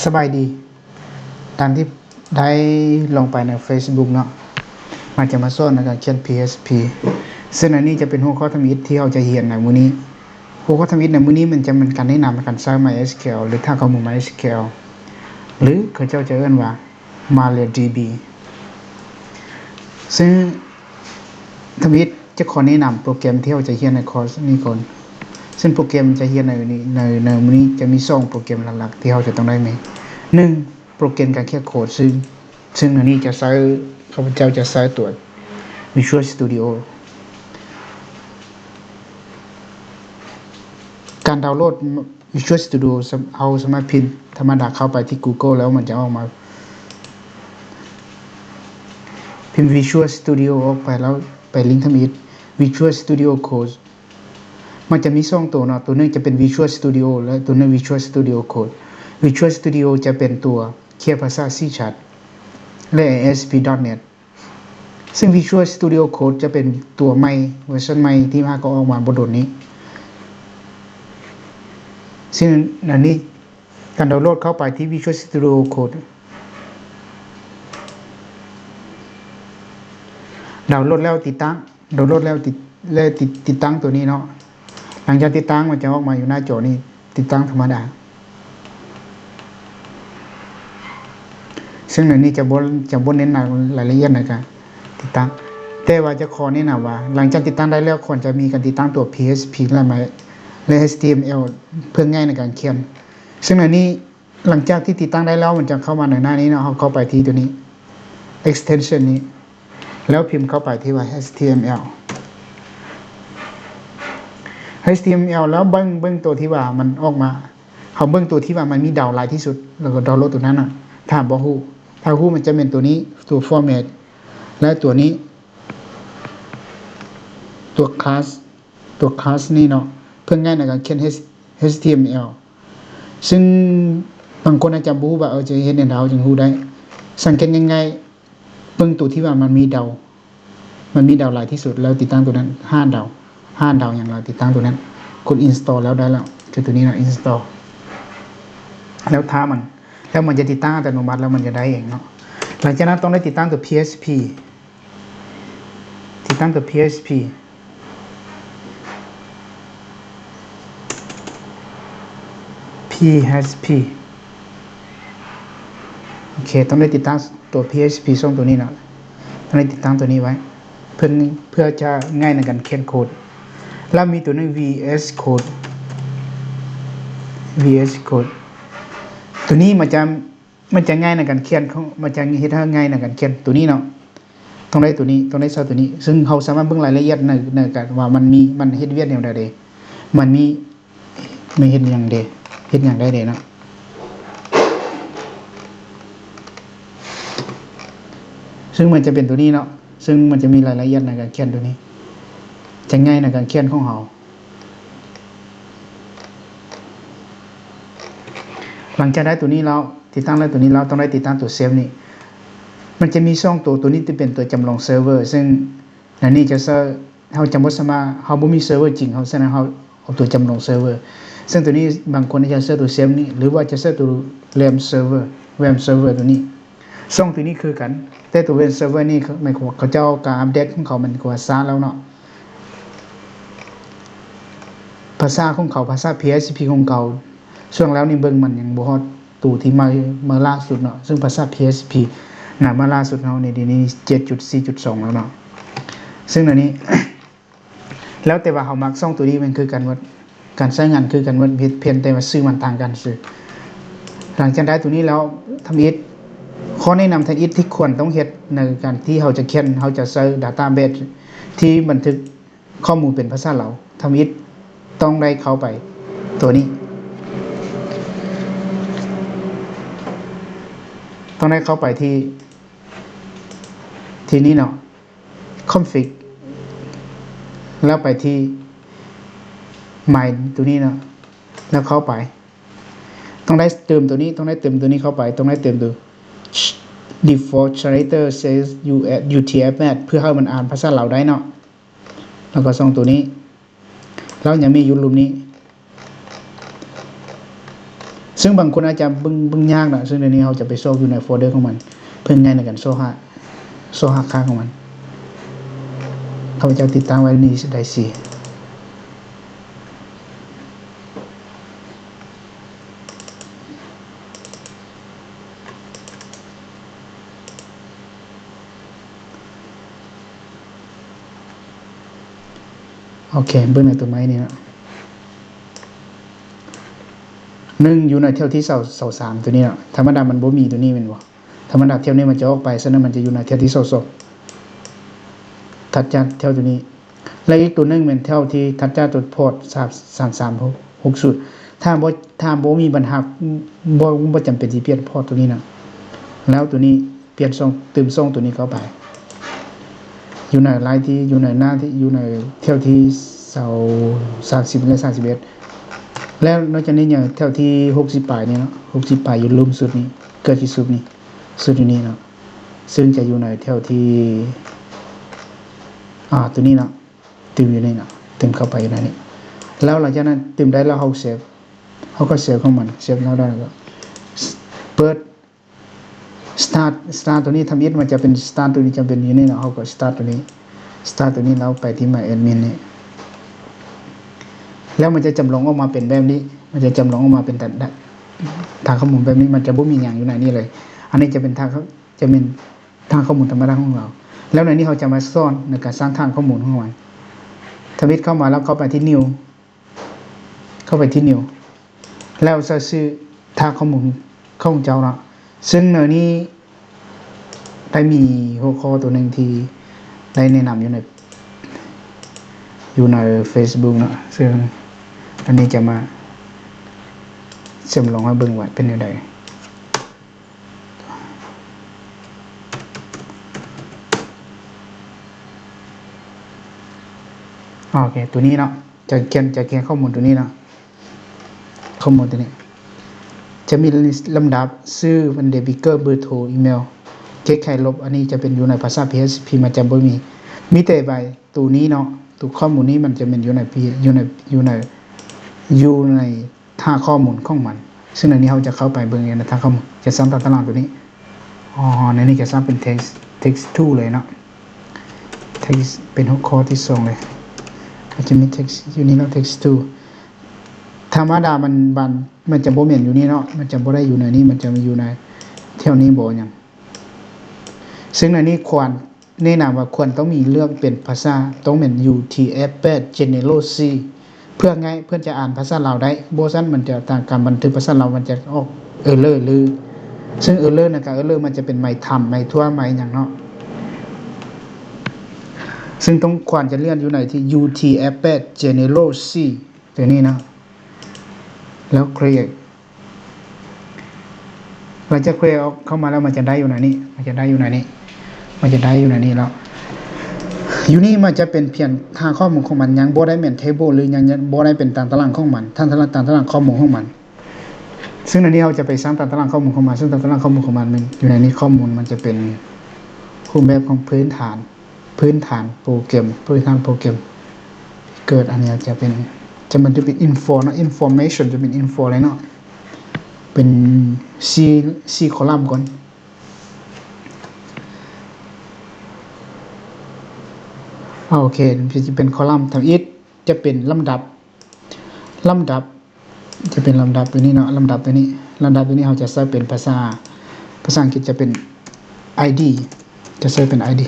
ສະບາຍດີ. ຕາມທີ່ໄດ້ລົງໄປໃນ Facebook ເນາະ, ມັກຈະມາສອນໃນການຂຽນ PHP. ເຊິ່ງອັນນີ້ຈະເປັນຫົວຂໍ້ທຳອິດທີ່ເຮົາຈະຮຽນໃນມື້ນີ້. ຫົວຂໍ້ທຳອິດໃນມື້ນີ້ມັນຈະແມ່ນການແນະນຳການໃຊ້ MySQL ຫຼື ຖານຂໍ້ມູນ MySQL ຫຼື ເຂົາເຈົ້າຈະເອີ້ນວ່າ MariaDB. ເຊິ່ງທຳອິດຈະຂໍແນະນຳໂປຣແກຣມທີ່ເຮົາຈະຮຽນໃນຄອສນີ້ກ່ອນ. ເຊິ່ງໂປຣແກຣມຈະຮຽນໃນ ໃນ ໃນມື້ນີ້ຈະມີສອງໂປຣແກຣມຫຼັກໆທີ່ເຮົາຈະຕ້ອງໄດ້ມີ. ໜຶ່ງ ໂປຣແກຣມການຂຽນໂຄດ, ເຊິ່ງ ເຊິ່ງອັນນີ້ຈະໃຊ້ ຂ້າພະເຈົ້າຈະໃຊ້ຕົວ Visual Studio. ການດາວໂຫຼດ Visual Studio ສຳ ເຮົາສາມາດພິມທຳມະດາເຂົ້າໄປທີ່ Google ແລ້ວມັນຈະອອກມາ. ພິມ Visual Studio ອອກໄປແລ້ວໄປລິ້ງທຳອິດ Visual Studio Code. ມັນຈະມີສອງໂຕເນາະ, ໂຕໜຶ່ງຈະເປັນ Visual Studio ແລະ ໂຕໜຶ່ງ Visual Studio Code. Visual Studio ຈະເປັນຕົວຂຽນພາສາ C Sharp ແລະ ASP.NET. ເຊິ່ງ Visual Studio Code ຈະເປັນຕົວໃໝ່, ເວີຊັນໃໝ່ທີ່ຫາກໍອອກມາບໍ່ດົນນີ້. ເຊິ່ງອັນນີ້ ການດາວໂຫຼດເຂົ້າໄປທີ່ Visual Studio Code, ດາວໂຫຼດແລ້ວຕິດຕັ້ງ, ດາວໂຫຼດແລ້ວຕິດ ແລະ ຕິດ ຕິດຕັ້ງໂຕນີ້ເນາະ. ຫຼັງຈາກຕິດຕັ້ງ ມັນຈະອອກມາຢູ່ໜ້າຈໍນີ້, ຕິດຕັ້ງທຳມະດາ. ເຊິ່ງໃນນີ້ຈະບໍ່ ຈະບໍ່ເນັ້ນລາຍລະອຽດໃນການຕິດຕັ້ງ, ແຕ່ວ່າຈະຂໍແນະນຳວ່າ ຫຼັງຈາກຕິດຕັ້ງໄດ້ແລ້ວ ຄວນຈະມີການຕິດຕັ້ງຕົວ PHP ແລະ My ແລະ HTML ເພື່ອງ່າຍໃນການຂຽນ. ເຊິ່ງໃນນີ້ ຫຼັງຈາກທີ່ຕິດຕັ້ງໄດ້ແລ້ວ ມັນຈະເຂົ້າມາໃນໜ້ານີ້ເນາະ, ເຮົາເຂົ້າໄປທີ່ຕົວນີ້ extension ນີ້ ແລ້ວພິມເຂົ້າໄປທີ່ວ່າ HTML, HTML ແລ້ວເບິ່ງ ເບິ່ງຕົວທີ່ວ່າມັນອອກມາ, ເຮົາເບິ່ງຕົວທີ່ວ່າມັນມີດາວຫຼາຍທີ່ສຸດ ແລ້ວກໍດາວໂຫຼດຕົວນັ້ນນະ. ຖ້າບໍ່ຮູ້ ຖ້າຮູ້ມັນຈະແມ່ນຕົວນີ້ ຕົວ format ແລະ ຕົວນີ້ ຕົວ class ຕົວ class ນີ້ເນາະ ເພື່ອງ່າຍໃນການຂຽນ H- HTML. ເຊິ່ງບາງຄົນອາດຈະບໍ່ຮູ້ວ່າ ເອີ ຈະເຮັດແນວໃດເຮົາຈຶ່ງຮູ້ໄດ້. ສັງເກດງ່າຍໆ ເບິ່ງຕົວທີ່ວ່າມັນມີດາວ ມັນມີດາວຫຼາຍທີ່ສຸດ ແລ້ວຕິດຕັ້ງຕົວນັ້ນ ຫ້າດາວ ຫ້າດາວຫຍັງ ແລ້ວຕິດຕັ້ງຕົວນັ້ນ ກົດ install ແລ້ວໄດ້ແລ້ວ. ຄືຕົວນີ້ເນາະ install ແລ້ວຖ້າມັນ ແລ້ວມັນຈະຕິດຕັ້ງອັດຕະໂນມັດ ແລ້ວມັນຈະໄດ້ເອງເນາະ. ຫຼັງຈາກນັ້ນຕ້ອງໄດ້ຕິດຕັ້ງຕົວ PHP ຕິດຕັ້ງຕົວ PHP PHP ໂອເຄ ຕ້ອງໄດ້ຕິດຕັ້ງຕົວ PHP ຊ່ອງຕົວນີ້ເນາະ, ຕ້ອງໄດ້ຕິດຕັ້ງຕົວນີ້ໄວ້ ເພື່ອ ເພື່ອຈະງ່າຍໃນການຂຽນໂຄດ. ແລ້ວມີຕົວໜຶ່ງ VS Code, VS Code ຕົວນີ້ມັນຈະ ມັນຈະງ່າຍໃນການຂຽນຂອງ ມັນຈະເຮັດໃຫ້ງ່າຍໃນການຂຽນຕົວນີ້ເນາະ. ຕ້ອງໄດ້ຕົວນີ້ ຕ້ອງໄດ້ໃຊ້ຕົວນີ້ ເຊິ່ງເຮົາສາມາດເບິ່ງລາຍລະອຽດໃນ ໃນການວ່າມັນມີ ມັນເຮັດວຽກແນວໃດເດ ມັນມີ ມັນເຮັດຫຍັງເດ ເຮັດຫຍັງໄດ້ເດເນາະ. ເຊິ່ງມັນຈະເປັນຕົວນີ້ເນາະ, ເຊິ່ງມັນຈະມີລາຍລະອຽດໃນການຂຽນຕົວນີ້ ຈະງ່າຍໃນການຂຽນຂອງເຮົາ. ຫຼັງຈາກໄດ້ຕົວນີ້ແລ້ວ ຕິດຕັ້ງໄດ້ຕົວນີ້ແລ້ວ ຕ້ອງໄດ້ຕິດຕັ້ງຕົວ Save ນີ້. ມັນຈະມີສອງຕົວ, ຕົວນີ້ຈະເປັນຕົວຈຳລອງເຊີເວີ ເຊິ່ງໃນນີ້ຈະໃຊ້ ເຮົາຈະບໍ່ສາມາດ ເຮົາບໍ່ມີເຊີເວີຈິງເຮົາ, ສະນັ້ນເຮົາເອົາຕົວຈຳລອງເຊີເວີ. ເຊິ່ງຕົວນີ້ບາງຄົນຈະໃຊ້ຕົວ Save ນີ້ ຫຼືວ່າຈະໃຊ້ຕົວ RAM Server, RAM Server ຕົວນີ້. ສອງຕົວນີ້ຄືກັນ, ແຕ່ຕົວ RAM Server ນີ້ ໝາຍຄວາມວ່າເຂົາເຈົ້າການອັບເດດຂອງເຂົາມັນກວ່າຊ້າແລ້ວເນາະ. ພາສາຂອງເຂົາ ພາສາ PHP ຂອງເຂົາ ຊ່ວງແລ້ວນີ້ເບິ່ງມັນຍັງບໍ່ຮອດໂຕທີ່ໃໝ່ ໃໝ່ລ່າສຸດເນາະ, ເຊິ່ງພາສາ PHP ນະ ໃໝ່ລ່າສຸດເຮົານີ້ ດຽວນີ້ ເຈັດຈຸດສີ່ຈຸດສອງ ແລ້ວເນາະ. ເຊິ່ງດຽວນີ້ ແລ້ວແຕ່ວ່າເຮົາມັກ ສອງຕົວນີ້ມັນຄືກັນໝົດ, ການໃຊ້ງານຄືກັນໝົດ, ພຽງແຕ່ວ່າຊື່ມັນຕ່າງກັນຊື່. ຫຼັງຈາກໄດ້ຕົວນີ້ແລ້ວ ທຳອິດ ຂໍ້ແນະນຳທຳອິດທີ່ຄວນຕ້ອງເຮັດໃນການທີ່ເຮົາຈະຂຽນ, ເຮົາຈະໃຊ້ database ທີ່ບັນທຶກ ຂໍ້ມູນເປັນພາສາລາວ ທຳອິດຕ້ອງໄດ້ເຂົ້າໄປຕົວນີ້, ຕ້ອງໄດ້ເຂົ້າໄປທີ່ ທີ່ນີ້ເນາະ config ແລ້ວໄປທີ່ my ຕົວນີ້ເນາະ ແລ້ວເຂົ້າໄປ ຕ້ອງໄດ້ເຕີມຕົວນີ້ ຕ້ອງໄດ້ເຕີມຕົວນີ້ເຂົ້າໄປ ຕ້ອງໄດ້ເຕີມຕົວ default character says utf-8 ເພື່ອໃຫ້ມັນອ່ານພາສາລາວໄດ້ເນາະ. ແລ້ວກໍຊ່ອງຕົວນີ້ ແລ້ວຍັງມີຢູ່ລຸ່ມນີ້ ຊຶ່ງບາງຄົນອາດຈະເບິ່ງ ເບິ່ງຍາກນະ, ຊຶ່ງດຽວນີ້ເຮົາຈະໄປຊອກຢູ່ໃນໂຟລເດີຂອງມັນ ເພື່ອງ່າຍໃນການຊອກຫາ ຊອກຫາຄ່າຂອງມັນ. ຂ້າພະເຈົ້າຕິດຕັ້ງໄວ້ນີ້ໄດ້ສີ່. ໂອເຄ ເບິ່ງໃນຕົວໃໝ່ນີ້ເນາະ. ໜຶ່ງ ຢູ່ໃນແຖວທີຊາວ ຊາວສາມ ຕົວນີ້ເນາະ. ທຳມະດາມັນບໍ່ມີຕົວນີ້ແມ່ນບໍ່? ທຳມະດາແຖວນີ້ມັນຈະອອກໄປ, ສະນັ້ນມັນຈະຢູ່ໃນແຖວທີຊາວສອງ ຖັດຈາກແຖວຕົວນີ້. ແລະ ອີກຕົວໜຶ່ງແມ່ນແຖວທີ່ຖັດຈາກຕົວພອດ ສາມ ສາມ ສາມ ຫົກ ຫົກ ສູນ. ຖ້າບໍ່ ຖ້າບໍ່ມີບັນຫາ ບໍ່ ບໍ່ຈຳເປັນຊິປ່ຽນພອດຕົວນີ້ນະ. ແລ້ວຕົວນີ້ປ່ຽນຊ່ອງ ຕື່ມຊ່ອງຕົວນີ້ເຂົ້າໄປ ຢູ່ໃນລາຍທີ່ ຢູ່ໃນໜ້າທີ່ ຢູ່ໃນແຖວທີ່ຊາວ ສາມສິບ ແລະ ສາມສິບເອັດ. ແລ້ວນອກຈາກນີ້ຍັງແຖວທີ່ຫົກສິບປາຍນີ້ເນາະ, ຫົກສິບປາຍຢູ່ລຸ່ມສຸດນີ້ ເກືອບຊິສຸດນີ້ ສຸດຢູ່ນີ້ເນາະ, ຊຶ່ງຈະຢູ່ໃນແຖວທີ່ ອ່າ ຕົວນີ້ເນາະ. ຕື່ມຢູ່ນີ້ນະ, ຕື່ມເຂົ້າໄປຢູ່ໃນນີ້. ແລ້ວຫຼັງຈາກນັ້ນຕື່ມໄດ້ແລ້ວ ເຮົາເຊບ ເຮົາກໍເຊບຂອງມັນ, ເຊບແລ້ວໄດ້ ແລ້ວກໍເປີດ Start Start ຕົວນີ້. ທຳອິດມັນຈະເປັນ Start ຕົວນີ້ ຈະເປັນຢູ່ນີ້ເນາະ, ເຮົາກໍ Start ຕົວນີ້ Start ຕົວນີ້ ແລ້ວໄປທີ່ My Admin ນີ້ ແລ້ວມັນຈະຈຳລອງອອກມາເປັນແບບນີ້, ມັນຈະຈຳລອງອອກມາເປັນ ຖານຂໍ້ມູນແບບນີ້, ມັນຈະບໍ່ມີຫຍັງຢູ່ໃນນີ້ເລີຍ. ອັນນີ້ຈະເປັນຖານ ຈະເປັນຖານຂໍ້ມູນທຳມະດາຂອງເຮົາ. ແລ້ວໃນນີ້ເຮົາຈະມາສອນໃນການສ້າງຖານຂໍ້ມູນຂອງມັນ. ທຳອິດເຂົ້າມາແລ້ວເຂົ້າໄປທີ່ New ເຂົ້າໄປທີ່ New ແລ້ວໃສ່ຊື່ຖານຂໍ້ມູນຂອງເຈົ້າເນາະ. ຊຶ່ງໃນນີ້ໄດ້ມີຫົວຂໍ້ຕົວໜຶ່ງທີ່ໄດ້ແນະນຳຢູ່ໃນ ຢູ່ໃນ Facebook ເນາະ, ຊຶ່ງອັນນີ້ຈະມາຈຳລອງໃຫ້ເບິ່ງວ່າເປັນແນວໃດ. ໂອເຄ ຕົວນີ້ເນາະ ຈະຂຽນ ຈະຂຽນຂໍ້ມູນຕົວນີ້ເນາະ, ຂໍ້ມູນຕົວນີ້ຈະມີລຳດັບ ຊື່ Van de Beeker ເບີໂທ ອີເມວ ແກ້ໄຂລົບ. ອັນນີ້ຈະເປັນຢູ່ໃນພາສາ PHP ມັນຈະບໍ່ມີ, ມີແຕ່ໃບ ຕົວນີ້ເນາະ, ຕົວຂໍ້ມູນນີ້ມັນຈະແມ່ນຢູ່ໃນ P ຢູ່ໃນ ຢູ່ໃນ ຢູ່ໃນ ຖານຂໍ້ມູນຂອງມັນ. ຊຶ່ງໃນນີ້ເຮົາຈະເຂົ້າໄປເບິ່ງໃນຖານຂໍ້ມູນ, ຈະສ້າງຕາຕະລາງຕົວນີ້. ອໍ ໃນນີ້ຈະສ້າງເປັນ text text two ເລີຍເນາະ, text ເປັນຫົວຂໍ້ທີສອງເລີຍ, ມັນຈະມີ text ຢູ່ນີ້ເນາະ text two. ທຳມະດາມັນ ມັນ ມັນຈະບໍ່ແມ່ນຢູ່ນີ້ເນາະ, ມັນຈະບໍ່ໄດ້ຢູ່ໃນນີ້, ມັນຈະມາຢູ່ໃນແຖວນີ້ບໍ່ຫຍັງ. ຊຶ່ງໃນນີ້ຄວນ ແນະນຳວ່າຄວນຕ້ອງມີເລືອກເປັນພາສາ ຕ້ອງແມ່ນ UTF-eight General C ເພື່ອງ່າຍ ເພື່ອຈະອ່ານພາສາລາວໄດ້, ບໍ່ຊັ້ນມັນຈະ ການບັນທຶກພາສາລາວມັນຈະອອກ error ຫຼື ຊຶ່ງ error ນັ້ນກໍ error ມັນຈະເປັນໄມທຳ ໄມທົ່ວ ໄມຫຍັງເນາະ. ຊຶ່ງຕ້ອງ ຄວນຈະເລືອກຢູ່ໃນທີ່ UTF-eight General C ຕົວນີ້ເນາະ ແລ້ວ create ຫຼັງຈາກ create ອອກເຂົ້າມາແລ້ວ ມັນຈະໄດ້ຢູ່ໃນນີ້ ມັນຈະໄດ້ຢູ່ໃນນີ້ ມັນຈະໄດ້ຢູ່ໃນນີ້ແລ້ວ. ຢູ່ນີ້ມັນຈະເປັນພຽງຖານຂໍ້ມູນຂອງມັນ, ຍັງບໍ່ໄດ້ແມ່ນ table ຫຼື ຍັງ ຍັງບໍ່ໄດ້ເປັນຕາຕະລາງຂອງມັນ, ຕາຕະລາງ ຕາຕະລາງຂໍ້ມູນຂອງມັນ. ຊຶ່ງໃນນີ້ເຮົາຈະໄປສ້າງຕາຕະລາງຂໍ້ມູນຂອງມັນ, ຊຶ່ງຕາຕະລາງຂໍ້ມູນຂອງມັນ ມັນຢູ່ໃນນີ້, ຂໍ້ມູນມັນຈະເປັນຮູບແບບຂອງພື້ນຖານ ພື້ນຖານໂປຣແກຣມ ພື້ນຖານໂປຣແກຣມ ເກີດ ອັນນີ້ຈະເປັນ ຈະ ມັນຈະເປັນ info ເນາະ information ຈະເປັນ info ເລີຍເນາະ ເປັນສີ່ ສີ່ column ກ່ອນ. ໂອເຄ ຈະເປັນ column ທຳອິດ ຈະເປັນລຳດັບ ລຳດັບ ຈະເປັນລຳດັບຕົວນີ້ເນາະ ລຳດັບຕົວນີ້ ລຳດັບຕົວນີ້ເຮົາຈະໃຊ້ເປັນພາສາ ພາສາອັງກິດຈະເປັນ ID ຈະໃຊ້ເປັນ ID.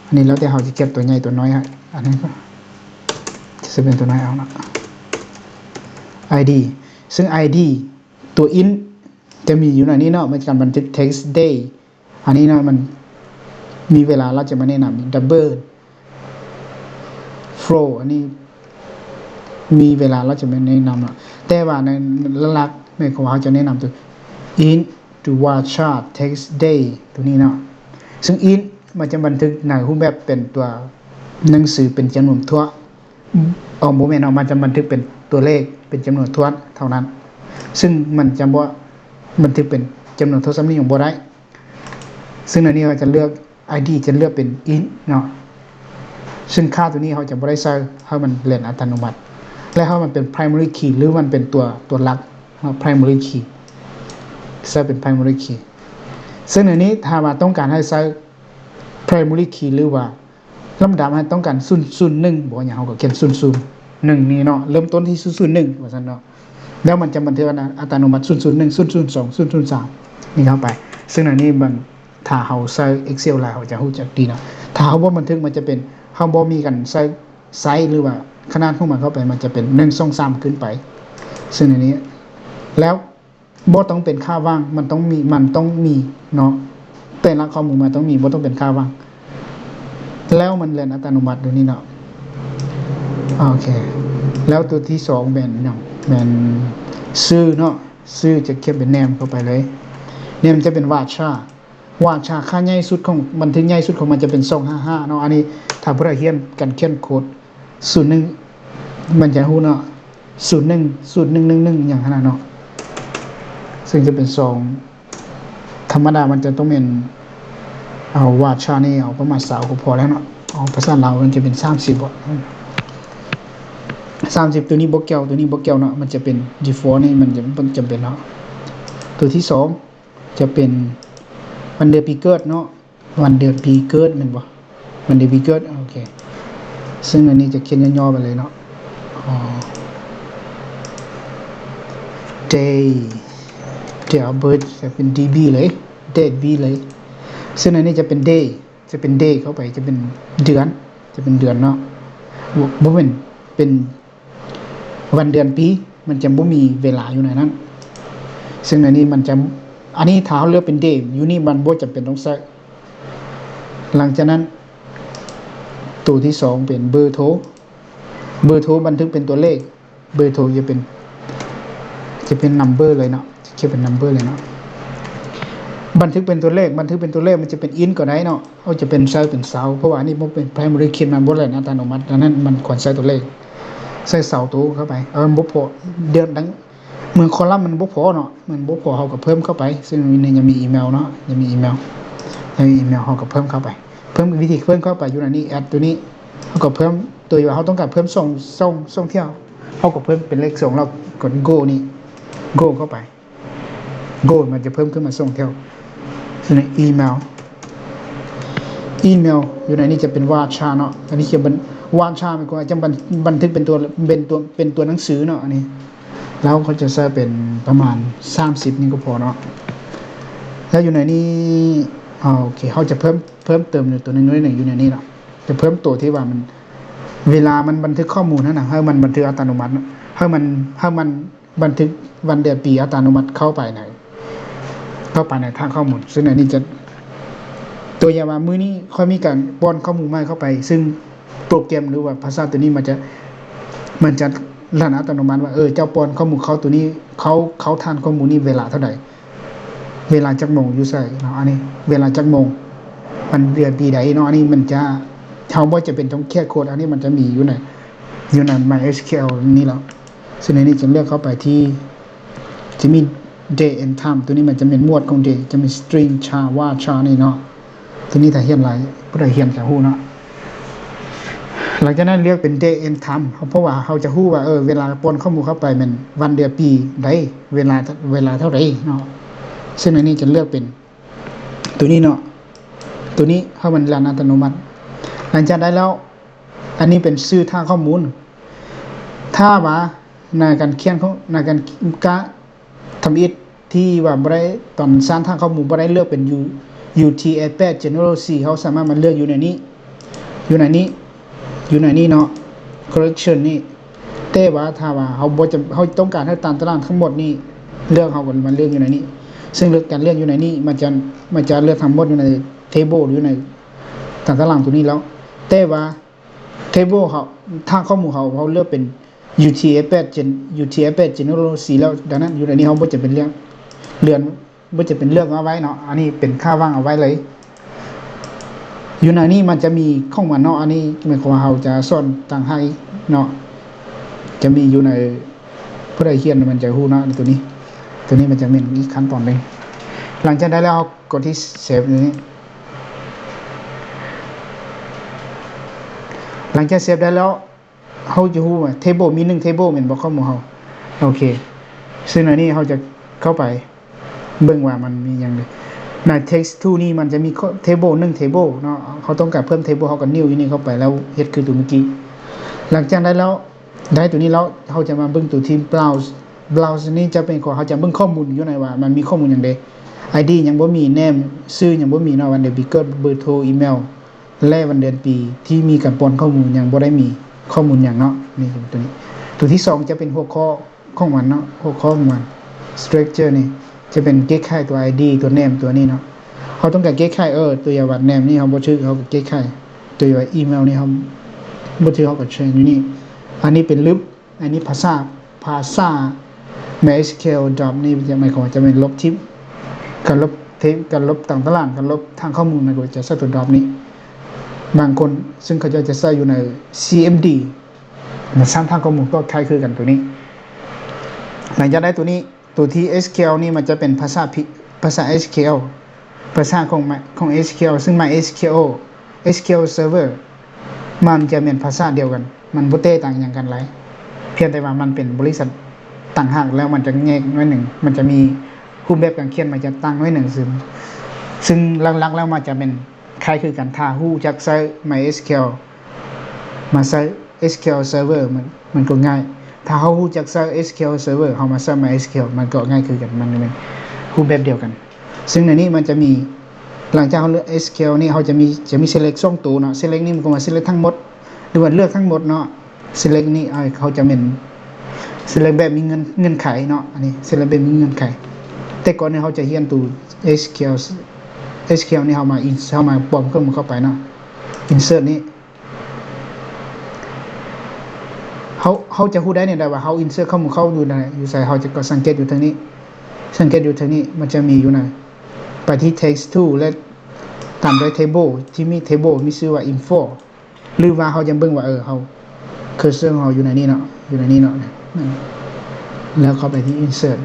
ອັນນີ້ແລ້ວແຕ່ເຮົາຈະເກັບຕົວໃຫຍ່ຕົວນ້ອຍ ອັນນີ້ກໍຈະໃຊ້ເປັນຕົວນ້ອຍເອົາເນາະ ID. ຊຶ່ງ ID ຕົວ int ຈະມີຢູ່ໃນນີ້ເນາະ ໃນການບັນທຶກ text day ອັນນີ້ເນາະ ມັນມີເວລາລາວຈະມາແນະນຳ double flow ອັນນີ້ມີເວລາລາວຈະມາແນະນຳເນາະ ແຕ່ວ່າໃນຫຼັກໆ ແມ່ນຂອງເຮົາຈະແນະນຳຕົວ int to varchar text day ຕົວນີ້ເນາະ. ຊຶ່ງ int ມັນຈະບັນທຶກໃນຮູບແບບເປັນຕົວໜັງສືເປັນຈຳນວນຖ້ວນ ອໍ ບໍ່ແມ່ນເນາະ ມັນຈະບັນທຶກເປັນຕົວເລກ ເປັນຈຳນວນຖ້ວນເທົ່ານັ້ນ ຊຶ່ງມັນຈະບໍ່ບັນທຶກເປັນຈຳນວນທົດສຳນຽງບໍ່ໄດ້. ຊຶ່ງໃນນີ້ເຮົາຈະເລືອກ ID ຈະເລືອກເປັນ int ເນາະ ຊຶ່ງຄ່າຕົວນີ້ເຮົາຈະບໍ່ໄດ້ໃສ່ ໃຫ້ມັນເລັນອັດຕະໂນມັດ ແລະ ໃຫ້ມັນເປັນ primary key ຫຼື ມັນເປັນຕົວ ຕົວຫຼັກ ເນາະ ໄພຣາຍເມີຣີຄີ ໃຊ້ເປັນໄພຣາຍເມີຣີຄີ. ເຊິ່ງໃນນີ້ຖ້າວ່າຕ້ອງການໃຫ້ໃຊ້ໄພຣາຍເມີຣີຄີ ຫຼືວ່າລຳດັບໃຫ້ຕ້ອງການສູນສູນໜຶ່ງ ບໍ່ຫຍັງ ເຮົາກໍຂຽນສູນສູນໜຶ່ງນີ້ເນາະ ເລີ່ມຕົ້ນທີ່ສູນສູນໜຶ່ງວ່າຊັ້ນເນາະ. ແລ້ວມັນຈະບັນທຶກອັດຕະ ອັດຕະໂນມັດສູນສູນໜຶ່ງ ສູນສູນສອງ ສູນສູນສາມນີ້ເຂົ້າໄປ. ເຊິ່ງໃນນີ້ມັນ ຖ້າເຮົາໃຊ້ Excel ຫຼາຍ ເຮົາຈະຮູ້ຈັກດີເນາະ. ຖ້າເຮົາບໍ່ບັນທຶກ ມັນຈະເປັນ ເຮົາບໍ່ມີການໃຊ້ ໃຊ້ ຫຼືວ່າຂະໜາດຂອງມັນເຂົ້າໄປ ມັນຈະເປັນ ໜຶ່ງ ສອງ ສາມ ຂຶ້ນໄປ. ເຊິ່ງໃນນີ້ ແລ້ວບໍ່ຕ້ອງເປັນຄ່າວ່າງ ມັນຕ້ອງມີ ມັນຕ້ອງມີເນາະ ແຕ່ລະຂໍ້ມູນມັນຕ້ອງມີ ບໍ່ຕ້ອງເປັນຄ່າວ່າງ. ແລ້ວມັນແລ່ນອັດຕະໂນມັດຢູ່ນີ້ເນາະ. ໂອເຄ ແລ້ວຕົວທີສອງແມ່ນຫຍັງ? ແມ່ນຊື່ເນາະ. ຊື່ຈະຂຽນເປັນ name ເຂົ້າໄປເລີຍ. name ຈະເປັນ varchar. varchar ຄ່າໃຫຍ່ສຸດຂອງ ບັນທຶກໃຫຍ່ສຸດຂອງມັນຈະເປັນ ສອງຫ້າຫ້າ ເນາະ. ອັນນີ້ຖ້າຜູ້ໃດຮຽນການຂຽນໂຄດ ສູນໜຶ່ງ ມັນຈະຮູ້ເນາະ ສູນໜຶ່ງ ສູນໜຶ່ງໜຶ່ງໜຶ່ງ ຫຍັງຫັ້ນນະເນາະ. ເຊິ່ງຈະເປັນສອງ ທຳມະດາມັນຈະຕ້ອງແມ່ນ ເອົາ varchar ນີ້ເອົາປະມານ ຊາວ ກໍພໍແລ້ວເນາະ. ເອົາພາສາລາວມັນຈະເປັນ ສາມສິບ ບໍ ສາມສິບ. ຕົວນີ້ບໍ່ກ່ຽວ ຕົວນີ້ບໍ່ກ່ຽວເນາະ ມັນຈະເປັນ default ນີ້ ມັນຈະ ມັນຈຳເປັນເນາະ. ຕົວທີສອງຈະເປັນວັນເດືອນປີເກີດເນາະ. ວັນເດືອນປີເກີດແມ່ນບໍ່? ວັນເດືອນປີເກີດ ໂອເຄ. ເຊິ່ງອັນນີ້ຈະຂຽນຫຍໍ້ໆໄປເລີຍເນາະ. ອໍ day day of birth ຈະເປັນ D B ເລີຍ date B ເລີຍ. ເຊິ່ງອັນນີ້ຈະເປັນ day ຈະເປັນ day ເຂົ້າໄປ ຈະເປັນເດືອນ ຈະເປັນເດືອນເນາະ. ບໍ່ ບໍ່ແມ່ນ ເປັນ ວັນເດືອນປີ ມັນຈະບໍ່ມີເວລາຢູ່ໃນນັ້ນ. ເຊິ່ງໃນນີ້ມັນຈະ ອັນນີ້ຖ້າເຮົາເລືອກເປັນ day ຢູ່ນີ້ມັນບໍ່ຈຳເປັນຕ້ອງໃຊ້. ຫຼັງຈາກນັ້ນ ໂຕທີສອງເປັນເບີໂທ. ເບີໂທບັນທຶກເປັນຕົວເລກ ເບີໂທຈະເປັນ ຈະເປັນ number ເລີຍເນາະ ຈະຂຽນເປັນ number ເລີຍເນາະ. ບັນທຶກເປັນຕົວເລກ ບັນທຶກເປັນຕົວເລກ ມັນຈະເປັນ int ກໍໄດ້ເນາະ. ເຮົາຈະເປັນໃຊ້ເປັນ thou ເພາະວ່າອັນນີ້ບໍ່ເປັນ primary key ມັນບໍ່ແລ່ນອັດຕະໂນມັດ. ດັ່ງນັ້ນມັນຄວນໃຊ້ຕົວເລກ ໃສ່ thou ໂຕເຂົ້າໄປ. ເອີ ມັນບໍ່ພໍ ເດືອນ ດັ່ງເມືອງ column ມັນບໍ່ພໍເນາະ ມັນບໍ່ພໍ ເຮົາກໍເພີ່ມເຂົ້າໄປ. ເຊິ່ງໃນນີ້ຍັງມີອີເມວເນາະ ຍັງມີອີເມວ ຍັງມີອີເມວ ເຮົາກໍເພີ່ມເຂົ້າໄປ. ເພີ່ມ ວິທີເພີ່ມເຂົ້າໄປຢູ່ໃນນີ້ add ຕົວນີ້ ເຮົາກໍເພີ່ມ ຕົວທີ່ວ່າເຮົາຕ້ອງການເພີ່ມສອງ ສອງ ສອງເທື່ອ ເຮົາກໍເພີ່ມເປັນເລກສອງ ແລ້ວກົດ go ນີ້ go ເຂົ້າໄປ. go ມັນຈະເພີ່ມຂຶ້ນມາສອງແຖວ. ຢູ່ໃນອີເມວ ອີເມວຢູ່ໃນນີ້ຈະເປັນ varchar ເນາະ. ອັນນີ້ຂຽນເປັນ varchar ໝາຍຄວາມວ່າຈະບັນ ບັນທຶກເປັນຕົວ ເປັນຕົວ ເປັນຕົວໜັງສືເນາະ. ອັນນີ້ ແລ້ວເຂົາຈະໃຊ້ເປັນປະມານ ສາມສິບ ນີ້ກໍພໍເນາະ. ແລ້ວຢູ່ໃນນີ້ ເອົາ ໂອເຄ ເຮົາຈະເພີ່ມ ເພີ່ມເຕີມໃນຕົວໜຶ່ງ ໜ້ອຍໜຶ່ງຢູ່ໃນນີ້ເນາະ. ຈະເພີ່ມຕົວທີ່ວ່າມັນ ເວລາມັນບັນທຶກຂໍ້ມູນຫັ້ນນະ ໃຫ້ມັນບັນທຶກອັດຕະໂນມັດເນາະ ໃຫ້ມັນ ໃຫ້ມັນ ບັນທຶກວັນເດືອນປີອັດຕະໂນມັດເຂົ້າໄປໃນ ເຂົ້າໄປໃນຖານຂໍ້ມູນ. ເຊິ່ງອັນນີ້ຈະ ຕົວຢ່າງວ່າ ມື້ນີ້ຂ້ອຍມີການປ້ອນຂໍ້ມູນໃໝ່ເຂົ້າໄປ ເຊິ່ງໂປຣແກຣມ ຫຼືວ່າພາສາຕົວນີ້ມັນຈະ ມັນຈະລັນອັດຕະໂນມັດວ່າ ເອີ ເຈົ້າປ້ອນຂໍ້ມູນເຂົ້າຕົວນີ້ ເຂົ້າ ເຂົ້າຖານຂໍ້ມູນນີ້ເວລາເທົ່າໃດ ເວລາຈັກໂມງ ຢູ່ໃສເນາະ. ອັນນີ້ເວລາຈັກໂມງ ວັນເດືອນປີໃດເນາະ. ອັນນີ້ມັນຈະ ເຮົາບໍ່ຈຳເປັນຕ້ອງຂຽນໂຄດ ອັນນີ້ມັນຈະມີຢູ່ໃນ ຢູ່ໃນ MySQL ນີ້ແລ້ວ. ເຊິ່ງໃນນີ້ຈະເລືອກເຂົ້າໄປທີ່ ຈະມີ day and time ຕົວນີ້ມັນຈະແມ່ນໝວດຂອງ day ຈະມີ string char var char ນີ້ເນາະ. ຕົວນີ້ຖ້າຮຽນຫຼາຍ ຜູ້ໃດຮຽນຈະຮູ້ເນາະ. ຫຼັງຈາກນັ້ນເລືອກເປັນ day and time ເພາະວ່າເຮົາຈະຮູ້ວ່າ ເອີ ເວລາປ້ອນຂໍ້ມູນເຂົ້າໄປແມ່ນວັນເດືອນປີໃດ ເວລາ ເວລາເທົ່າໃດເນາະ. ເຊິ່ງໃນນີ້ຈະເລືອກເປັນຕົວນີ້ເນາະ ຕົວນີ້ເຮົາມັນລັນອັດຕະໂນມັດ. ຫຼັງຈາກໄດ້ແລ້ວ ອັນນີ້ເປັນຊື່ຖານຂໍ້ມູນ. ຖ້າວ່າໃນການຂຽນຂອງ ໃນການກະທຳອິດທີ່ວ່າບໍ່ໄດ້ ຕອນສ້າງຖານຂໍ້ມູນບໍ່ໄດ້ເລືອກເປັນ U- UTF-eight General C ເຮົາສາມາດມາເລືອກຢູ່ໃນນີ້ ຢູ່ໃນນີ້ ຢູ່ໃນນີ້ເນາະ collection ນີ້. ແຕ່ວ່າຖ້າວ່າເຮົາບໍ່ຈຳ ເຮົາຕ້ອງການໃຫ້ຕາມຕາລາງທັງໝົດນີ້ ເລືອກ ເຮົາກໍມາເລືອກຢູ່ໃນນີ້. ເຊິ່ງເລືອກ ການເລືອກຢູ່ໃນນີ້ ມັນຈະ ມັນຈະເລືອກທັງໝົດຢູ່ໃນ table ຢູ່ໃນຕາມຕາລາງຕົວນີ້ແລ້ວ. ແຕ່ວ່າ table ເຮົາ ຖານຂໍ້ມູນເຮົາ ເຮົາເລືອກເປັນ UTF-eight Gen- UTF-eight General C ແລ້ວ. ດັ່ງນັ້ນຢູ່ໃນນີ້ເຮົາບໍ່ຈຳເປັນເລືອກ ເລື່ອນ ບໍ່ຈຳເປັນເລືອກເອົາໄວ້ເນາະ. ອັນນີ້ເປັນຄ່າວ່າງເອົາໄວ້ເລີຍ. ຢູ່ໃນນີ້ມັນຈະມີຂອງມັນເນາະ. ອັນນີ້ໝາຍຄວາມວ່າເຮົາຈະສອນຕ່າງຫາກເນາະ ຈະມີຢູ່ໃນ ຜູ້ໃດຮຽນມັນຈະຮູ້ເນາະ. ຕົວນີ້ ຕົວນີ້ມັນຈະແມ່ນອີກຂັ້ນຕອນໜຶ່ງ. ຫຼັງຈາກໄດ້ແລ້ວ ເຮົາກົດທີ່ save ຕົວນີ້. ຫຼັງຈາກ save ໄດ້ແລ້ວ ເຮົາຈະຮູ້ວ່າ table ມີໜຶ່ງ table ແມ່ນບໍ່ ຂອງໝູ່ເຮົາ. ໂອເຄ ຊຶ່ງອັນນີ້ເຮົາຈະເຂົ້າໄປເບິ່ງວ່າມັນມີຫຍັງເດ. ໃນ text tool ນີ້ມັນຈະມີ table ໜຶ່ງ table ເນາະ. ເຮົາຕ້ອງການເພີ່ມ table ເຮົາກໍນິ້ວຢູ່ນີ້ເຂົ້າໄປ ແລ້ວເຮັດຄືຕົວເມື່ອກີ້. ຫຼັງຈາກໄດ້ແລ້ວ ໄດ້ຕົວນີ້ແລ້ວ ເຮົາຈະມາເບິ່ງຕົວທີ່ browse. Browse ນີ້ຈະເປັນຂອງ ເຮົາຈະເບິ່ງຂໍ້ມູນຢູ່ໃນວ່າມັນມີຂໍ້ມູນຫຍັງເດ. ID ຍັງບໍ່ມີ, name ຊື່ຍັງບໍ່ມີເນາະ, ວັນເດືອນປີເກີດ, ເບີໂທ, ອີເມວ ແລະ ວັນເດືອນປີທີ່ມີການປ້ອນຂໍ້ມູນຍັງບໍ່ໄດ້ມີຂໍ້ມູນຫຍັງເນາະ. ນີ້ຕົວນີ້ ຕົວທີສອງຈະເປັນຫົວຂໍ້ຂອງມັນເນາະ, ຫົວຂໍ້ຂອງມັນ structure ນີ້ຈະເປັນແກ້ໄຂຕົວ ID ຕົວ name ຕົວນີ້ເນາະ. ເຮົາຕ້ອງການແກ້ໄຂ ເອີ ຕົວຢ່າງວ່າ name ນີ້ເຮົາບໍ່ຖືກ ເຮົາກໍແກ້ໄຂ. ຕົວຢ່າງວ່າ อีเมล ນີ້ເຮົາບໍ່ຖືກ ເຮົາກໍ change ຢູ່ນີ້. ອັນນີ້ເປັນລຶບ ອັນນີ້ພາສາ ພາສາ MySQL drop ນີ້ຈະໝາຍຄວາມວ່າຈະແມ່ນລົບຖິ້ມ ການລົບເທບ ການລົບຕ່າງຕາລາງ ການລົບຖານຂໍ້ມູນ ມັນກໍຈະໃຊ້ຕົວ drop ນີ້. ບາງຄົນ ຊຶ່ງເຂົາເຈົ້າຈະໃຊ້ຢູ່ໃນ CMD ມັນສ້າງຖານຂໍ້ມູນກໍຄ້າຍຄືກັນຕົວນີ້. ຫຼັງຈາກໄດ້ຕົວນີ້ ຕົວທີ່ SQL ນີ້ມັນຈະເປັນພາສາພິ ພາສາ SQL ພາສາຂອງ ຂອງ SQL ຊຶ່ງ MySQL SQL Server ມັນຈະແມ່ນພາສາດຽວກັນ ມັນບໍ່ແຕກຕ່າງຫຍັງກັນຫຼາຍ ພຽງແຕ່ວ່າມັນເປັນບໍລິສັດຕ່າງຫາກ ແລ້ວມັນຈະແຍກໜ້ອຍໜຶ່ງ ມັນຈະມີຮູບແບບການຂຽນມັນຈະຕ່າງໜ້ອຍໜຶ່ງ. ຊຶ່ງ ຊຶ່ງຫຼັກໆແລ້ວມັນຈະແມ່ນຄ້າຍຄືກັນ ຖ້າຮູ້ຈັກໃຊ້ MySQL ມາໃຊ້ SQL Server ມັນ ມັນກໍງ່າຍ. ຖ້າເຮົາຮູ້ຈັກໃຊ້ SQL Server ເຮົາມາໃຊ້ MySQL ມັນກໍງ່າຍຄືກັນ ມັນແມ່ນຮູບແບບດຽວກັນ. ຊຶ່ງໃນນີ້ມັນຈະມີ ຫຼັງຈາກເຮົາເລືອກ SQL ນີ້ ເຮົາຈະມີ ຈະມີ select ສອງໂຕເນາະ. Select ນີ້ມັນກໍວ່າ select ທັງໝົດ ຫຼືວ່າເລືອກທັງໝົດເນາະ. Select ນີ້ ເຮົາຈະແມ່ນ select ແບບມີເງື່ອນ ເງື່ອນໄຂເນາະ. ອັນນີ້ select ແບບມີເງື່ອນໄຂ. ແຕ່ກ່ອນນີ້ເຮົາຈະຮຽນໂຕ SQL SQL ນີ້ ເຮົາມາ ins ເຮົາມາປ້ອນຂໍ້ມູນເຂົ້າໄປເນາະ. Insert ນີ້ ເຮົາ ເຮົາຈະຮູ້ໄດ້ແນວໃດວ່າເຮົາ insert ຂໍ້ມູນເຂົ້າຢູ່ໃນ ຢູ່ໃສ? ເຮົາຈະກໍສັງເກດຢູ່ເທິງນີ້ ສັງເກດຢູ່ເທິງນີ້ ມັນຈະມີຢູ່ໃນ ໄປທີ່ text tool ແລະ ຕາມດ້ວຍ table ທີ່ມີ table ມີຊື່ວ່າ info ຫຼືວ່າເຮົາຈະເບິ່ງວ່າ ເອີ ເຮົາ cursor ເຮົາຢູ່ໃນນີ້ເນາະ ຢູ່ໃນນີ້ເນາະ ແລ້ວເຂົ້າໄປທີ່ insert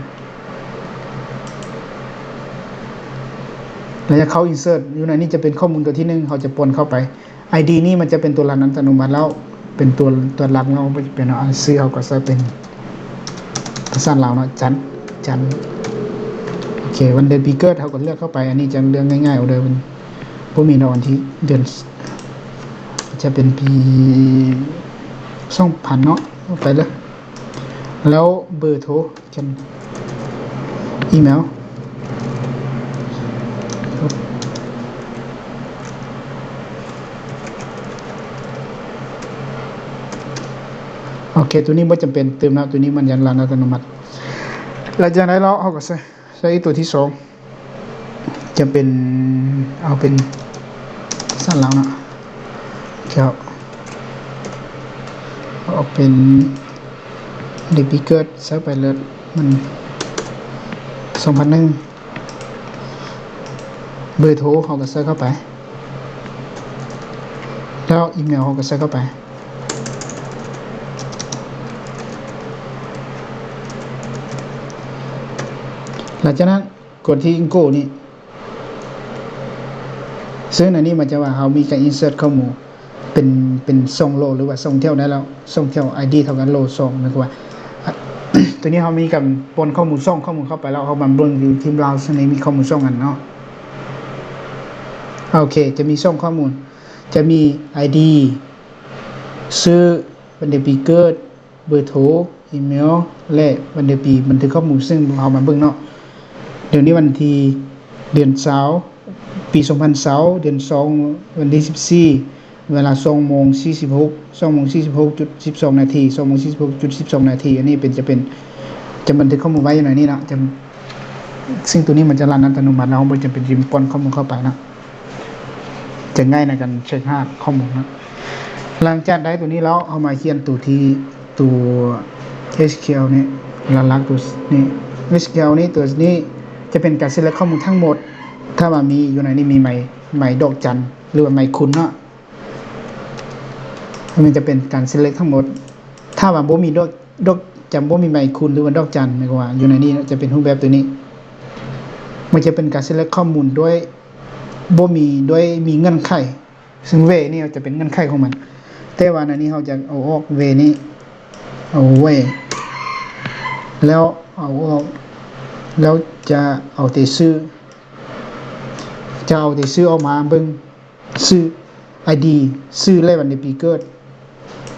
ແລ້ວຈະເຂົ້າ insert ຢູ່ໃນນີ້ຈະເປັນຂໍ້ມູນຕົວທີໜຶ່ງ ເຮົາຈະປ້ອນເຂົ້າໄປ. ID ນີ້ມັນຈະເປັນຕົວລັນອັດຕະໂນມັດແລ້ວ ເປັນຕົວ ຕົວຫຼັກເນາະ ບໍ່ຈຳເປັນເນາະ. ຊື່ເຮົາກໍໃສ່ເປັນພາສາລາວເນາະ ຈັນ ຈັນ. ໂອເຄ ວັນເດືອນປີເກີດເຮົາກໍເລືອກເຂົ້າໄປ. ອັນນີ້ຈະເລືອກງ່າຍໆເອົາເດີ ມັນບໍ່ມີດອກ ວັນທີເດືອນ ຈະເປັນປີສອງພັນເນາະ ເອົາໄປເລີຍ. ແລ້ວເບີໂທ ກັນ ອີເມວ. ໂອເຄ ຕົວນີ້ບໍ່ຈຳເປັນຕື່ມແລ້ວ ຕົວນີ້ມັນຍັງລັນອັດຕະໂນມັດ. ແລ້ວຈັ່ງໃດເນາະ ເຮົາກໍໃສ່ ໃສ່ຕົວທີສອງ ຈະເປັນ ເອົາເປັນພາສາລາວເນາະ ເຈົ້າ ເອົາເປັນເດືອນປີເກີດ ໃສ່ໄປເລີຍ ມັນ ສອງພັນໜຶ່ງ. ເບີໂທເຮົາກໍໃສ່ເຂົ້າໄປ ແລ້ວອີເມວເຮົາກໍໃສ່ເຂົ້າໄປ. ຫຼັງຈາກນັ້ນ ກົດທີ່ Go ນີ້ ຊຶ່ງອັນນີ້ມັນຈະວ່າເຮົາມີການ insert ຂໍ້ມູນເປັນ ເປັນສອງໂລ ຫຼືວ່າສອງແຖວໄດ້ແລ້ວ ສອງແຖວ ID ເທົ່າກັນໂລສອງ ໝາຍຄວາມວ່າ ຕົວນີ້ເຮົາມີການປ້ອນຂໍ້ມູນ ສອງຂໍ້ມູນເຂົ້າໄປແລ້ວ ເຮົາມາເບິ່ງຢູ່ທີ່ browse ນີ້ມີຂໍ້ມູນສອງອັນເນາະ. ໂອເຄ ຈະມີສອງຂໍ້ມູນ ຈະມີ ID ຊື່ ວັນເດືອນປີເກີດ ເບີໂທ ອີເມວ ແລະ ວັນເດືອນປີ ບັນທຶກຂໍ້ມູນ ຊຶ່ງເຮົາມາເບິ່ງເນາະ. ດຽວນີ້ວັນທີ ເດືອນຊາວ ປີສອງພັນຊາວ ເດືອນສອງ ວັນທີສິບສີ່ ເວລາສອງໂມງສີ່ສິບຫົກ ສອງໂມງສີ່ສິບຫົກຈຸດສິບສອງນາທີ ສອງໂມງສີ່ສິບຫົກຈຸດສິບສອງນາທີ. ອັນນີ້ເປັນ ຈະເປັນ ຈະບັນທຶກຂໍ້ມູນໄວ້ຢູ່ໃນນີ້ເນາະ ຈະ ຊຶ່ງຕົວນີ້ມັນຈະລັນອັດຕະໂນມັດ ເຮົາບໍ່ຈຳເປັນຊິປ້ອນຂໍ້ມູນເຂົ້າໄປເນາະ. ຈະງ່າຍໃນການເຊັກຫາຂໍ້ມູນເນາະ. ຫຼັງຈາກໄດ້ຕົວນີ້ແລ້ວ ເຮົາມາຂຽນຕົວທີ່ ຕົວ SQL ນີ້ ຫຼັກໆຕົວນີ້ SQL ນີ້ ຕົວນີ້ຈະເປັນການ select ຂໍ້ມູນທັງໝົດ. ຖ້າວ່າມີຢູ່ໃນນີ້ມີໄມ້ ໄມ້ດອກຈັນ ຫຼືວ່າໄມ້ຄູນເນາະ ມັນຈະເປັນການ select ທັງໝົດ. ຖ້າວ່າບໍ່ມີດອກ ດອກ ຈະບໍ່ມີໄມ້ຄູນ ຫຼືວ່າດອກຈັນ ໝາຍຄວາມວ່າຢູ່ໃນນີ້ຈະເປັນຮູບແບບຕົວນີ້ ມັນຈະເປັນການ select ຂໍ້ມູນໂດຍບໍ່ມີ ໂດຍມີເງື່ອນໄຂ ຊຶ່ງ where ນີ້ຈະເປັນເງື່ອນໄຂຂອງມັນ. ແຕ່ວ່າໃນນີ້ເຮົາຈະເອົາອອກ where ນີ້ ເອົາ where ແລ້ວເອົາອອກ ແລ້ວຈະເອົາແຕ່ຊື່ ຈະເອົາແຕ່ຊື່ອອກມາເບິ່ງ ຊື່ ໄອດີ ຊື່ ແລະ ວັນເດືອນປີເກີດ.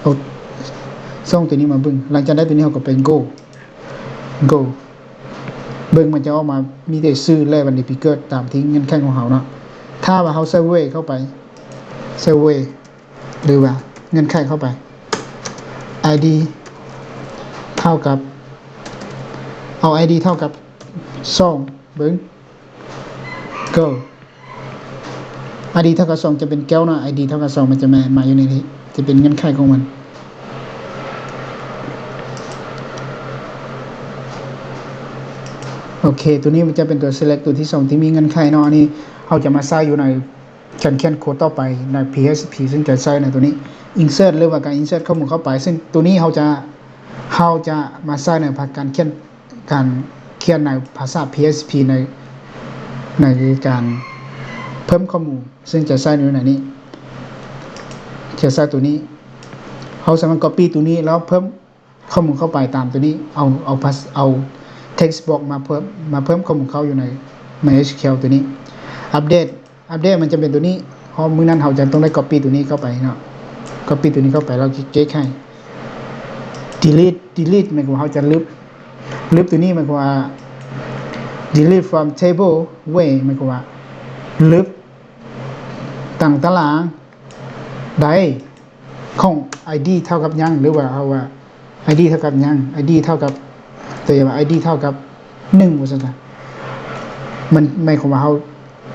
ເອົາຊ່ອງໂຕນີ້ມາເບິ່ງ. ຫຼັງຈາກນັ້ນໂຕນີ້ເຮົາກໍໄປ Go Go ເບິ່ງ ມັນຈະອອກມາມີແຕ່ຊື່ ແລະ ວັນເດືອນປີເກີດຕາມທີ່ເງື່ອນໄຂຂອງເຮົາເນາະ. ຖ້າວ່າເຮົາ Survey ເຂົ້າໄປ Survey ຫຼືວ່າເງື່ອນໄຂເຂົ້າໄປ ໄອດີ ເທົ່າກັບ ເອົາໄອດີເທົ່າກັບສອງເບິ່ງ Go ໄອດີເທົ່າກັບສອງຈະເປັນແກ້ວເນາະ ໄອດີເທົ່າກັບສອງມັນຈະມາ ມາຢູ່ໃນນີ້ ຈະເປັນເງື່ອນໄຂຂອງມັນ. ໂອເຄ ໂຕນີ້ມັນຈະເປັນໂຕ Select ໂຕທີສອງທີ່ມີເງື່ອນໄຂເນາະ. ອັນນີ້ເຮົາຈະມາໃຊ້ຢູ່ໃນການຂຽນໂຄດຕໍ່ໄປໃນ PHP ຊຶ່ງຈະໃຊ້ໃນໂຕນີ້ Insert ຫຼືວ່າການ Insert ຂໍ້ມູນເຂົ້າໄປ ຊຶ່ງໂຕນີ້ເຮົາຈະ ເຮົາຈະມາໃຊ້ໃນພາກການຂຽນ ການຂຽນໃນພາສາ PHP ໃນ ໃນການເພີ່ມຂໍ້ມູນ ຊຶ່ງຈະໃຊ້ຢູ່ໃນນີ້ ຈະໃຊ້ໂຕນີ້ ເຮົາສາມາດ Copy ໂຕນີ້ ແລ້ວເພີ່ມຂໍ້ມູນເຂົ້າໄປຕາມໂຕນີ້ ເອົາ ເອົາພາສ ເອົາ Text Box ມາເພີ່ມ ມາເພີ່ມຂໍ້ມູນເຂົ້າຢູ່ໃນ MySQL ໂຕນີ້ Update Update ມັນຈະເປັນໂຕນີ້ ເພາະມື້ນັ້ນເຮົາຈະຕ້ອງໄດ້ Copy ໂຕນີ້ເຂົ້າໄປເນາະ Copy ໂຕນີ້ເຂົ້າໄປ ແລ້ວແກ້ໄຂ Delete Delete ໝາຍຄວາມວ່າເຮົາຈະລຶບ ລຶບໂຕນີ້ ໝາຍຄວາມວ່າ Delete from table ເວີຍ ໝາຍຄວາມວ່າລຶບຕັ້ງຕາລາງໃດ ຂອງ ID ເທົ່າກັບຫຍັງ ຫຼືວ່າເຮົາວ່າ ID ເທົ່າກັບຫຍັງ ID ເທົ່າກັບ ຕົວຢ່າງວ່າ ID ເທົ່າກັບໜຶ່ງ ວ່າຊັ້ນຊະ ມັນໝາຍຄວາມວ່າເຮົາ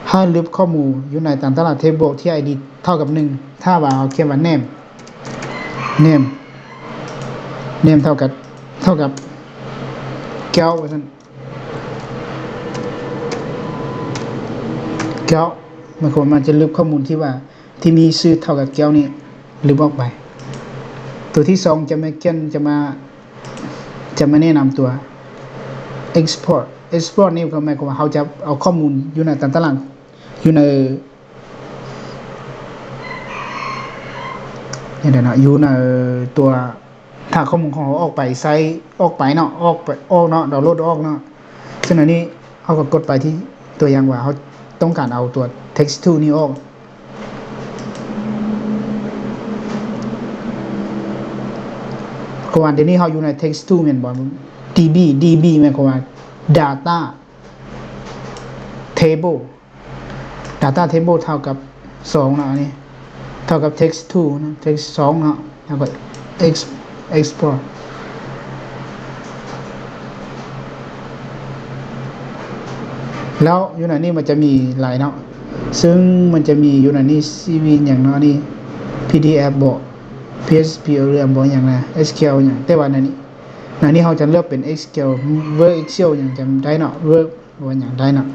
ເຮົາລຶບຂໍ້ມູນຢູ່ໃນຕາມຕາລາງ table ທີ່ ID ເທົ່າກັບໜຶ່ງ ຖ້າວ່າເຮົາຂຽນວ່າ name name name ເທົ່າກັບ ເທົ່າກັບແກ້ວ ວ່າຊັ້ນ ແກ້ວ ໝາຍຄວາມວ່າມັນຈະລຶບຂໍ້ມູນທີ່ວ່າ ທີ່ມີຊື່ເທົ່າກັບແກ້ວນີ້ລຶບອອກໄປ. ຕົວທີສອງຈະມາຂຽນ ຈະມາ ຈະມາແນະນຳຕົວ Export Export ນີ້ກໍໝາຍຄວາມວ່າເຮົາຈະເອົາຂໍ້ມູນຢູ່ໃນຕາມຕາລາງ ຢູ່ໃນ ນີ້ແຫຼະເນາະ ຢູ່ໃນຕົວ ຖ້າຂໍ້ມູນຂອງເຮົາອອກໄປໃຊ້ ອອກໄປເນາະ ອອກໄປ ອອກເນາະ ດາວໂຫຼດອອກເນາະ ເຊັ່ນອັນນີ້ ເຮົາກໍກົດໄປທີ່ ຕົວຢ່າງວ່າເຮົາຕ້ອງການເອົາຕົວ text to ນີ້ອອກ ເພາະວ່າດຽວນີ້ເຮົາຢູ່ໃນ text to ແມ່ນບໍ່ DB DB ໝາຍຄວາມວ່າ data table data table ເທົ່າກັບສອງເນາະ ອັນນີ້ເທົ່າກັບ text to ເນາະ text ສອງເນາະ ແລ້ວກໍ ex export ແລ້ວຢູ່ໃນນີ້ມັນຈະມີຫຼາຍເນາະ ຊຶ່ງມັນຈະມີຢູ່ໃນນີ້ ຊີວີ ຫຍັງເນາະ ອັນນີ້ PDF ບໍ PHP ເລື່ອງບໍ ຫຍັງນະ SQL ຫຍັງ ແຕ່ວ່າໃນນີ້ ໃນນີ້ເຮົາຈະເລືອກເປັນ SQL Word Excel ຫຍັງຈະໄດ້ເນາະ Word ຫຼືວ່າຫຍັງໄດ້ເນາະ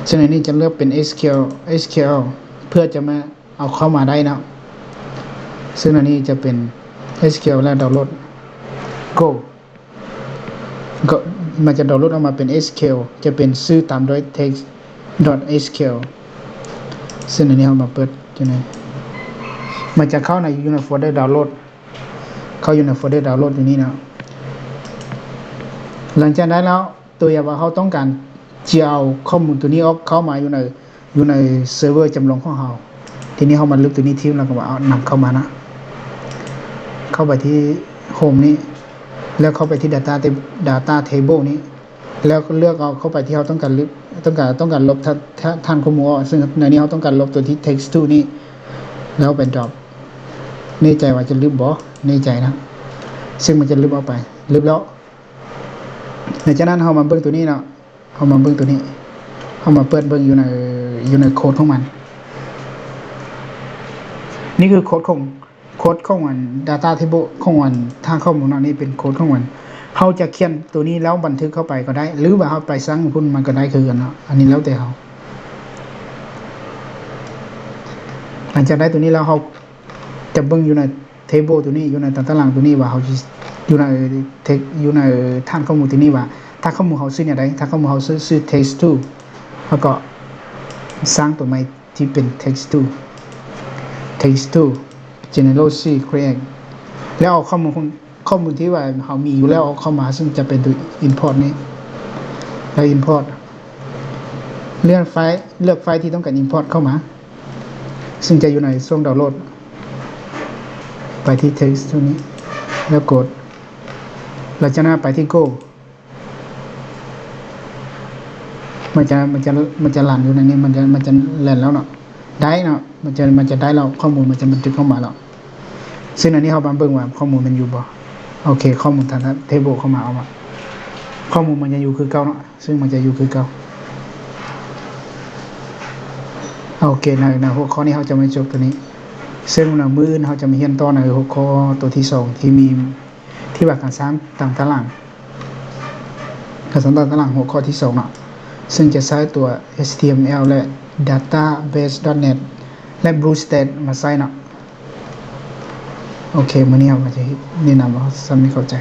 ເຊັ່ນອັນນີ້ຈະເລືອກເປັນ SQL SQL ເພື່ອຈະມາເອົາເຂົ້າມາໄດ້ເນາະ ເຊັ່ນອັນນີ້ຈະເປັນ SQL ແລ້ວດາວໂຫຼດ Go ກໍມັນຈະດາວໂຫຼດອອກມາເປັນ SQL ຈະເປັນຊື່ຕາມດ້ວຍ text SQL ເຊັ່ນອັນນີ້ເຮົາມາເປີດຢູ່ໃນ ມັນຈະເຂົ້າໃນ ຢູ່ໃນໂຟນເດີດາວໂຫຼດ ເຂົ້າຢູ່ໃນໂຟນເດີດາວໂຫຼດຢູ່ນີ້ເນາະ ຫຼັງຈາກນັ້ນແລ້ວ ຕົວຢ່າງວ່າເຮົາຕ້ອງການຈະເອົາຂໍ້ມູນຕົວນີ້ອອກ ເຂົ້າມາຢູ່ໃນ ຢູ່ໃນເຊີເວີຈຳລອງຂອງເຮົາ ທີນີ້ເຮົາມາລຶບຕົວນີ້ຖິ້ມ ແລ້ວກໍມາເອົານຳເຂົ້າມານະ ເຂົ້າໄປທີ່ໂຮມນີ້ ແລ້ວເຂົ້າໄປທີ່ data data table ນີ້ ແລ້ວເລືອກເອົາເຂົ້າໄປທີ່ເຮົາຕ້ອງການລຶບ ຕ້ອງການ ຕ້ອງການລົບຖານ ຖານຂໍ້ມູນອອກ ຊຶ່ງໃນນີ້ເຮົາຕ້ອງການລົບຕົວທີ່ text to ນີ້ ແລ້ວໄປ drop ແນ່ໃຈວ່າຈະລຶບບໍ່? ແນ່ໃຈນະ ຊຶ່ງມັນຈະລຶບອອກໄປ ລຶບແລ້ວ ຫຼັງຈາກນັ້ນເຮົາມາເບິ່ງຕົວນີ້ເນາະ ເຮົາມາເບິ່ງຕົວນີ້ ເຮົາມາເປີດເບິ່ງຢູ່ໃນ ຢູ່ໃນໂຄດຂອງມັນ ນີ້ຄືໂຄດຂອງ ໂຄດຂອງອັນ data table ຂອງອັນ ຖານຂໍ້ມູນເນາະ ນີ້ເປັນໂຄດຂອງມັນ ເຮົາຈະຂຽນຕົວນີ້ແລ້ວບັນທຶກເຂົ້າໄປກໍໄດ້ ຫຼືວ່າເຮົາໄປສ້າງພຸ້ນມັນກໍໄດ້ຄືກັນເນາະ ອັນນີ້ແລ້ວແຕ່ເຮົາ ຫຼັງຈາກໄດ້ຕົວນີ້ແລ້ວ ເຮົາຈະເບິ່ງຢູ່ໃນ table ຕົວນີ້ ຢູ່ໃນຕາຕະລາງຕົວນີ້ວ່າເຮົາຊິ ຢູ່ໃນ text ຢູ່ໃນຖານຂໍ້ມູນຕົວນີ້ວ່າ ຖານຂໍ້ມູນເຮົາຊື່ແນວໃດ ຖານຂໍ້ມູນເຮົາຊື່ ຊື່ text to ເຮົາກໍສ້າງຕົວໃໝ່ທີ່ເປັນ text to text to general C create ແລ້ວເອົາຂໍ້ມູນຂອງ ຂໍ້ມູນທີ່ວ່າເຮົາມີຢູ່ແລ້ວເອົາເຂົ້າມາ ຊຶ່ງຈະເປັນຕົວ import ນີ້ ແລ້ວ import ເລືອກໄຟລ໌ ເລືອກໄຟລ໌ທີ່ຕ້ອງການ import ເຂົ້າມາ ຊຶ່ງຈະຢູ່ໃນຊ່ວງດາວໂຫຼດ ໄປທີ່ text ຕົວນີ້ ແລ້ວກົດ ຫຼັງຈາກນັ້ນໄປທີ່ go ມັນຈະ ມັນຈະ ມັນຈະລັນຢູ່ໃນນີ້ ມັນຈະ ມັນຈະແລ່ນແລ້ວເນາະ ໄດ້ເນາະ ມັນຈະ ມັນຈະໄດ້ແລ້ວ ຂໍ້ມູນມັນຈະບັນທຶກເຂົ້າມາແລ້ວ ຊຶ່ງອັນນີ້ເຮົາມາເບິ່ງວ່າຂໍ້ມູນມັນຢູ່ບໍ່ ໂອເຄ ຂໍ້ມູນທາງ table ເຂົ້າມາ ເອົາມາ ຂໍ້ມູນມັນຍັງຢູ່ຄືເກົ່າເນາະ ຊຶ່ງມັນຈະຢູ່ຄືເກົ່າ ໂອເຄ ໃນ ໃນຫົວຂໍ້ນີ້ເຮົາຈະມາຈົບຕົວນີ້ ຊຶ່ງໃນມື້ອື່ນເຮົາຈະມາຮຽນຕໍ່ໃນຫົວຂໍ້ຕົວທີສອງ ທີ່ມີ ທີ່ວ່າການສ້າງຕາມຕາລາງ ການສ້າງຕາມຕາລາງຫົວຂໍ້ທີສອງເນາະ ຊຶ່ງຈະໃຊ້ຕົວ HTML ແລະ database.net ແລະ BlueStacks ມາໃຊ້ເນາະ ໂອເຄ ມື້ນີ້ເຮົາກໍຈະແນະນຳເອົາສ່ຳນີ້ ເຂົ້າໃຈ.